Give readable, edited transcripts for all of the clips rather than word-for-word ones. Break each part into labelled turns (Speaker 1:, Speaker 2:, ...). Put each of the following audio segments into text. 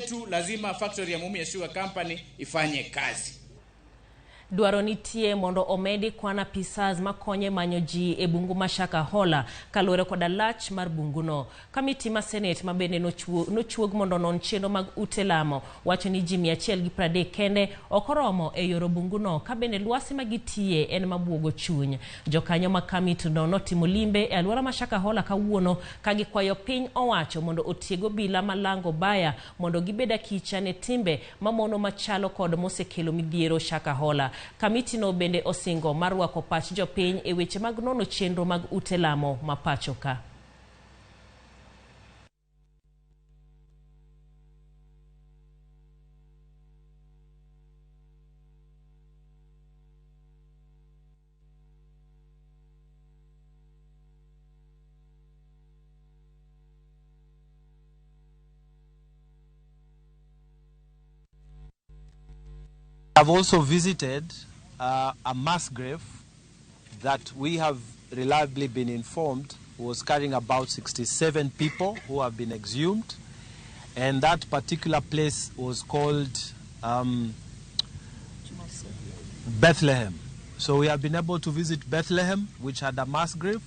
Speaker 1: Yetu lazima factory ya Mumias Sugar Company ifanye kazi.
Speaker 2: Dwaro nitie mondo omedi kwan apisas makonyo e manyo ji e bungu ma Shakahola kaluwore koda lach mar bunguno. Kamiti ma Senate ma bende nochuog mondo onon chenro mag ute lamo wacho ni ji 130 kende ok oromo e yoro bunguno ka bende lwasi ma gitiye en mabuogo chuny. Jokanyo ma kamitino notimo limbe e alwora ma Shakahola kawuono ka gikwayo piny owacho mondo otieg obila malango baya mondo gibed akicha ne timbe mamono machalo kod mosekelo midhiero Shakahola. Kamitino bende osingo mar rwako pach jopiny e weche mag nono chenro mag ute lamo ma pacho ka.
Speaker 3: I've also visited a mass grave that we have reliably been informed was carrying about 67 people who have been exhumed, and that particular place was called Bethlehem. So we have been able to visit Bethlehem, which had a mass grave,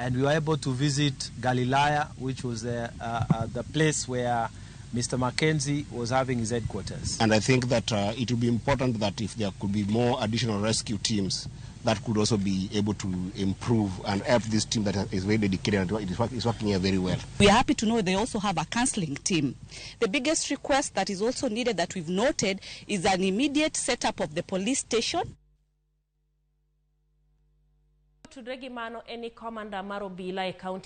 Speaker 3: and we were able to visit Galilea, which was the place where Mr. Mackenzie was having his headquarters.
Speaker 4: And I think that it would be important that if there could be more additional rescue teams that could also be able to improve and help this team that is very dedicated and is working here very well.
Speaker 5: We are happy to know they also have a counseling team. The biggest request that is also needed that we've noted is an immediate setup of the police station.
Speaker 2: Tudre gi mano en ni komanda mar obila e kaunti